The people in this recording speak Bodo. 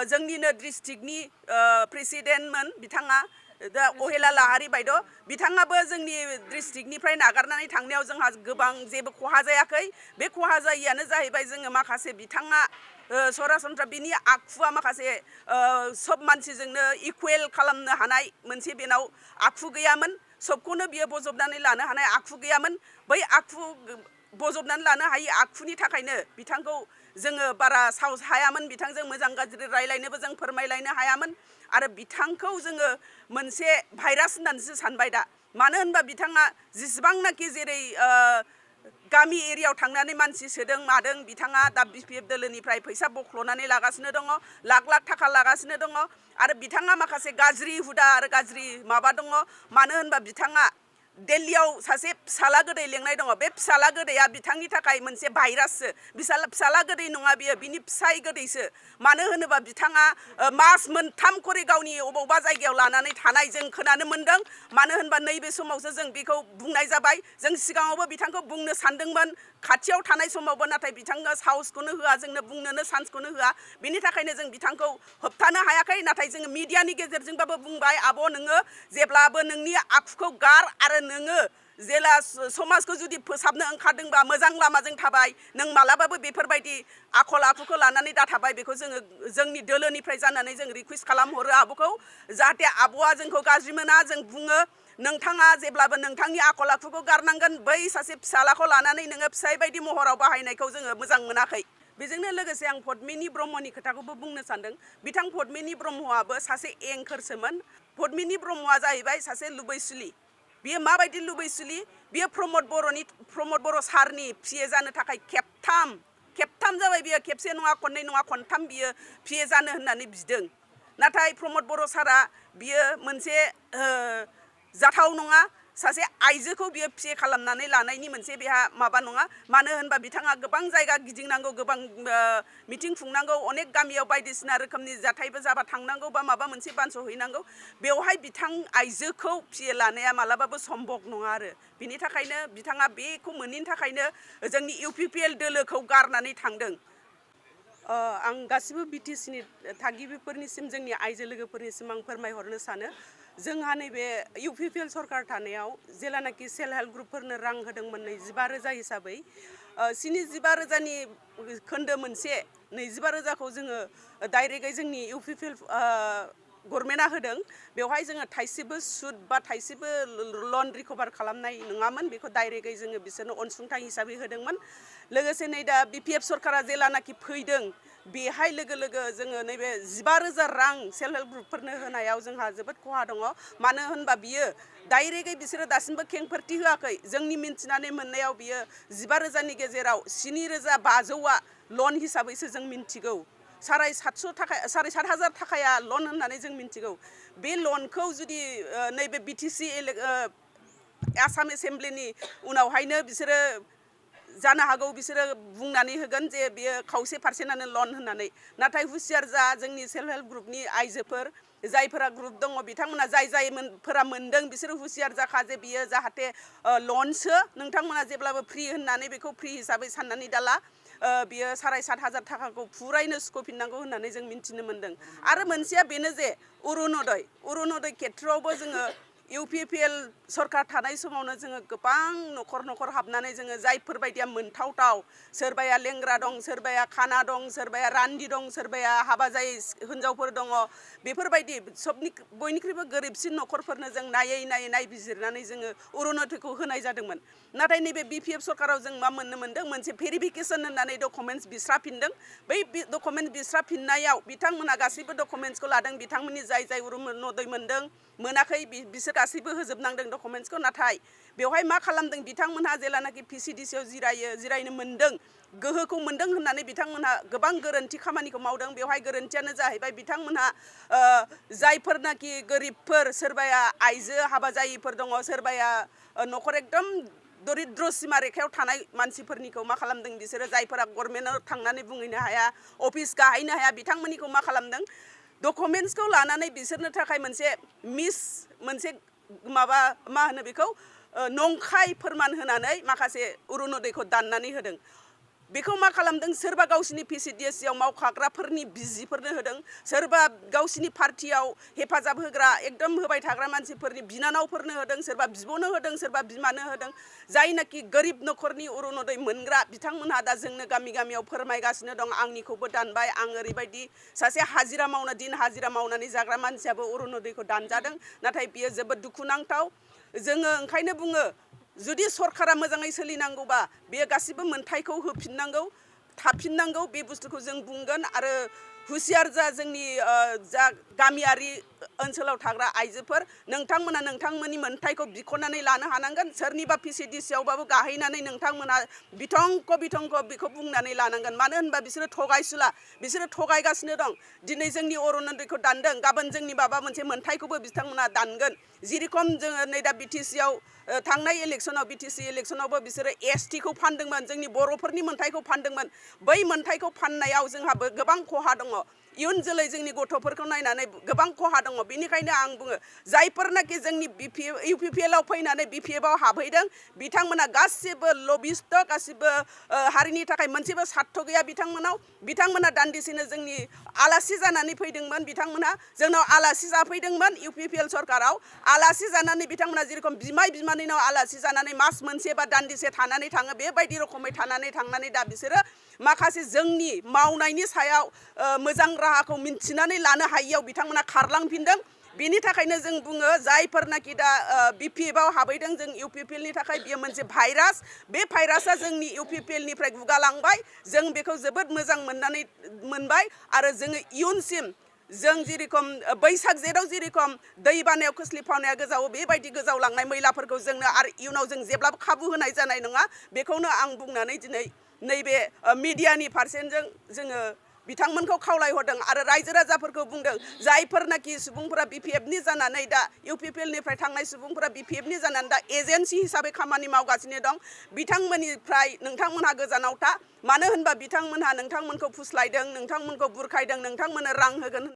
जोंनिनो डिस्ट्रिक्टनि प्रेसिडेन्टमोन बिथाङा दा अहेला लाहारि बायद' बिथाङाबो जोंनि डिस्ट्रिक्टनिफ्राय नागारनानै थांनायाव जोंहा गोबां जेबो खहा जायाखै बे खहा जायैयानो जाहैबाय जोङो माखासे बिथाङा सरासनस्रा बिनि आखुवा माखासे सब मानसिजोंनो इकुवेल खालामनो हानाय मोनसे बेनाव आखु गैयामोन सबखौनो बियो बजबनानै लानो हानाय आखु गैयामोन बै आखु बजबनानै लानो हायि आखुनि थाखायनो बिथांखौ जोङो बारा साहस हायामोन बिथांजों मोजां गाज्रि रायलायनोबो जों फोरमायलायनो हायामोन आरो बिथांखौ जोङो मोनसे भाइरास होननानैसो सानबाय दा मानो होनबा बिथाङा जेसेबांनाखि जेरै गामि एरियायाव थांनानै मानसि सोदों मादों बिथाङा दा बिपिएफ दोलोनिफ्राय फैसा बख्ल'नानै लागासिनो दङ लाख लाख थाखा लागासिनो दङ आरो बिथाङा माखासे गाज्रि हुदा आरो गाज्रि माबा दङ मानो होनबा बिथाङा दिल्लीयाव सासे फिसाला गोदै लेंनाय दङ बे फिसाला गोदैया बिथांनि थाखाय मोनसे भाइराससो फिसाला गोदै नङा बियो बिनि फिसाय गोदैसो मानो होनोबा बिथाङा मास मोनथाम खरि गावनि अबावबा जायगायाव लानानै थानाय जों खोनानो मोन्दों मानो होनबा नैबे समावसो जों बेखौ बुंनाय जाबाय जों सिगाङावबो बिथांखौ बुंनो सानदोंमोन खाथियाव थानाय समावबो नाथाय बिथाङा साहसखौनो होआ जोंनो बुंनोनो चान्सखौनो होआ बिनि थाखायनो जों बिथांखौ होबथानो हायाखै नाथाय जोङो मिडियानि गेजेरजोंबाबो बुंबाय आब' नोङो जेब्लाबो नोंनि आखुखौ गार आरो नोङो जेला समाजखौ जुदि फोसाबनो ओंखारदोंबा मोजां लामाजों थाबाय नों मालाबाबो बेफोरबायदि आखल आखुखौ लानानै दाथाबाय बेखौ जोङो जोंनि दोलोनिफ्राय जानानै जों रिकुवेस्ट खालामहरो आब'खौ जाहाथे आब'आ जोंखौ गाज्रि मोना जों बुङो नोंथाङा जेब्लाबो नोंथांनि आखल आखुखौ गारनांगोन बै सासे फिसालाखौ लानानै नोङो फिसाय बायदि महराव बाहायनायखौ जोङो मोजां मोनाखै बेजोंनो लोगोसे आं पद्मिनि ब्रह्मनि खोथाखौबो बुंनो सानदों बिथां पद्मिनि ब्रह्मआबो सासे एंकोरसोमोन पद्मिनि ब्रह्मआ जाहैबाय सासे लुबैसुलि बियो माबायदि लुबैसुलि बियो प्रमद बर' सारनि पिए जानो थाखाय खेबथाम जाबाय बियो खेबसे नङा खननै नङा खनथाम बियो पिए जानो होननानै बिदों नाथाय प्रमद बर' सारा बियो मोनसे जाथाव नङा सासे आइजोखौ बियो पिए खालामनानै लानायनि मोनसे बेहा माबा नङा मानो होनबा बिथाङा गोबां जायगा गिदिंनांगौ गोबां मिटिं खुंनांगौ अनेक गामियाव बायदिसिना रोखोमनि जाथायबो जाबा थांनांगौ बा माबा मोनसे बानस'हैनांगौ बेवहाय बिथां आइजोखौ पिए लानाया मालाबाबो सम्भब नङा आरो बिनि थाखायनो बिथाङा बेखौ मोनैनि थाखायनो जोंनि इउपिपिएल दोलोखौ गारनानै थांदों आं गासिबो बिटिसिनि थागिबिफोरनिसिम जोंनि आइजो लोगोफोरनिसिम आं फोरमायहरनो सानो जोंहा नैबे इउपिपिएल सरकार थानायाव जेलानाखि सेल्फ हेल्प ग्रुपफोरनो रां होदोंमोन 25,000 हिसाबै 75,000नि खोन्दो मोनसे 25,000खौ जोङो डाइरेक्टयै जोंनि इउपिपिएल गभर्नमेन्टआ होदों बेवहाय जोङो थाइसेबो सुद बा थाइसेबो लन रिकभार खालामनाय नङामोन बेखौ डाइरेक्टयै जोङो बिसोरनो अनसुंथाइ हिसाबै होदोंमोन लोगोसे नै दा बिपिएफ सरकारा जेलानाखि फैदों बेहाय लोगो लोगो जोङो नैबे 15,000 रां सेल्फ हेल्प ग्रुपफोरनो होनायाव जोंहा जोबोद खहा दङ मानो होनबा बियो डाइरेक्टयै बिसोरो दासिमबो खेंफोरथि होआखै जोंनि मिन्थिनानै मोननायाव बियो 15,000नि गेजेराव 7,500आ लन हिसाबैसो जों मिन्थिगौ 7,500 थाखाया लन होननानै जों मिन्थिगौ बे लनखौ जुदि नैबे बिटिसि आसाम एसेम्ब्लिनि उनावहायनो बिसोरो जानो हागौ बिसोरो बुंनानै होगोन जे बियो खावसे पारसेन्टआनो लन होननानै नाथाय हुसियार जा जोंनि सेल्फ हेल्प ग्रुपनि आइजोफोर जायफोरा ग्रुप दङ बिथांमोना जायफोरा मोनदों बिसोरो हुसियार जाखा जे बियो जाहाथे लनसो नोंथांमोना जेब्लाबो फ्रि होननानै बेखौ फ्रि हिसाबै साननानै दाला बियो 7,500 थाखाखौ फुरायनो सुख'फिननांगौ होननानै जों मिन्थिनो मोन्दों आरो मोनसेया बेनो जे अरुनदय खेत्रआवबो जोङो इउपिपिएल सरकार थानाय समावनो जोङो गोबां न'खर हाबनानै जोङो जायफोरबायदिया मोनथावथाव सोरबाया लेंग्रा दं सोरबाया खाना दं सोरबाया रान्दि दं सोरबाया हाबा जायै हिन्जावफोर दङ बेफोरबायदि बयनिख्रुइबो गोरिबसिन न'खरफोरनो जों नायबिजिरनानै जोङो अरुनदयखौ होनाय जादोंमोन नाथाय नैबे बिपिएफ सरकाराव जों मा मोननो मोन्दों मोनसे भेरिफिकेसन होननानै डकुमेन्टस बिस्राफिनदों बै डकुमेन्ट बिस्राफिननायाव बिथांमोना गासैबो डकुमेन्टसखौ लादों बिथांमोननि जाय अरुनदय मोनदों मोनाखै बिसोर गासैबो होजोबनांदों डकुमेन्टसखौ नाथाय बेवहाय मा खालामदों बिथांमोनहा जेलानाखि पिसिडिसिआव जिरायनो मोन्दों गोहोखौ मोन्दों होननानै बिथांमोनहा गोबां गोरोन्थि खामानिखौ मावदों बेवहाय गोरोन्थियानो जाहैबाय बिथांमोनहा जायफोरनाखि गोरिबफोर सोरबाया आइजो हाबा जायिफोर दङ सोरबाया न'खर एकदम दरिद्र सीमा रेखायाव थानाय मानसिफोरनिखौ मा खालामदों बिसोरो जायफोरा गभर्नमेन्टआव थांनानै बुंहैनो हाया अफिस गाहैनो हाया बिथांमोननिखौ मा खालामदों डकुमेन्टसखौ लानानै बिसोरनो थाखाय मोनसे माबा मा होनो बेखौ नंखाय फोरमान होनानै माखासे अरुनदयखौ दाननानै होदों बेखौ मा खालामदों सोरबा गावसिनि PCDS-आव मावखाग्राफोरनि बिजिफोरनो होदों सोरबा गावसिनि पार्टियाव हेफाजाब होग्रा एकदम होबाय थाग्रा मानसिफोरनि बिनानावफोरनो होदों सोरबा बिब'नो होदों सोरबा बिमानो होदों जायनाखि गोरिब न'खरनि अरुनदय मोनग्रा बिथांमोनहा दा जोंनो गामि गामियाव फोरमायगासिनो दं आंनिखौबो दानबाय आं ओरैबायदि सासे हाजिरा मावना दिन हाजिरा मावनानै जाग्रा मानसियाबो अरुनदयखौ दानजादों नाथाय बियो जोबोद दुखुनांथाव जोङो ओंखायनो बुङो जुदि सरकारा मोजाङै सोलिनांगौबा बेयो गासिबो मोनथायखौ होफिननांगौ थाफिननांगौ बे बुस्थुखौ जों बुंगोन आरो हुसियार जा जोंनि जा गामियारि ओनसोलाव थाग्रा आइजोफोर नोंथांमोना नोंथांमोननि मोनथायखौ बिख'नानै लानो हानांगोन सोरनिबा PCDS-आवबाबो गाहैनानै नोंथांमोना बिथंख' बेखौ बुंनानै लानांगोन मानो होनबा बिसोरो थगायसुला बिसोरो थगायगासिनो दं दिनै जोंनि अरुनदयखौ दानदों गाबोन जोंनि माबा मोनसे मोनथायखौबो बिथांमोना दानगोन जेरेखम जोङो नै दा BTC-आव थांनाय इलेक्सनाव BTC इलेक्सनावबो बिसोरो ST-खौ फानदोंमोन जोंनि बर'फोरनि मोनथायखौ फानदोंमोन बै मोनथायखौ फाननायाव जोंहाबो गोबां खहा दङ इयुन जोलै जोंनि गथ'फोरखौ नायनानै गोबां खहा दङ बेनिखायनो आं बुङो जायफोरनाखि जोंनि UPPL-आव फैनानै BPF-आव हाबहैदों बिथांमोना गासिबो लबिस्ट गासिबो हारिनि थाखाय मोनसेबो सार्थ गैया बिथांमोना दान्दिसेनो जोंनि आलासि जानानै फैदोंमोन बिथांमोना जोंनाव आलासि जाफैदोंमोन UPPL सरकाराव आलासि जानानै बिथांमोना जेरेखम बिमाय बिमानैनाव आलासि जानानै मास मोनसे बा दान्दिसे थानानै थाङो बेबायदि रोखोमै थांनानै दा बिसोरो माखासे जोंनि मावनायनि सायाव मोजां राहाखौ मिन्थिनानै लानो हायियाव बिथांमोना खारलांफिनदों बेनि थाखायनो जों बुङो जायफोरनाखि दा BPF-आव हाबैदों जों UPPL-नि थाखाय बियो मोनसे भाइरास बे भाइरासआ जोंनि UPPL-निफ्राय गुगालांबाय जों बेखौ जोबोद मोजां मोनबाय आरो जोङो इयुनसिम जों जेरेखम बैसाग जेठआव जेरेखम दै बानायाव खोस्लिफावनाया गोजावो बेबायदि गोजावलांनाय मैलाफोरखौ जोंनो आरो इयुनाव जों जेब्लाबो खाबु होनाय जानाय नङा बेखौनो आं बुंनानै दिनै नैबे मिडियानि फारसेजों जोङो बिथांमोनखौ खावलायहरदों आरो रायजो राजाफोरखौ बुंदों जायफोरनाखि सुबुंफोरा BPF-नि जानानै दा UPPL-निफ्राय थांनाय सुबुंफोरा BPF-नि जानानै दा एजेन्सि हिसाबै खामानि मावगासिनो दं बिथांमोननिफ्राय नोंथांमोनहा गोजानाव था मानो होनबा बिथांमोनहा नोंथांमोनखौ फुस्लायदों नोंथांमोनखौ बुरखायदों नोंथांमोननो रां होगोन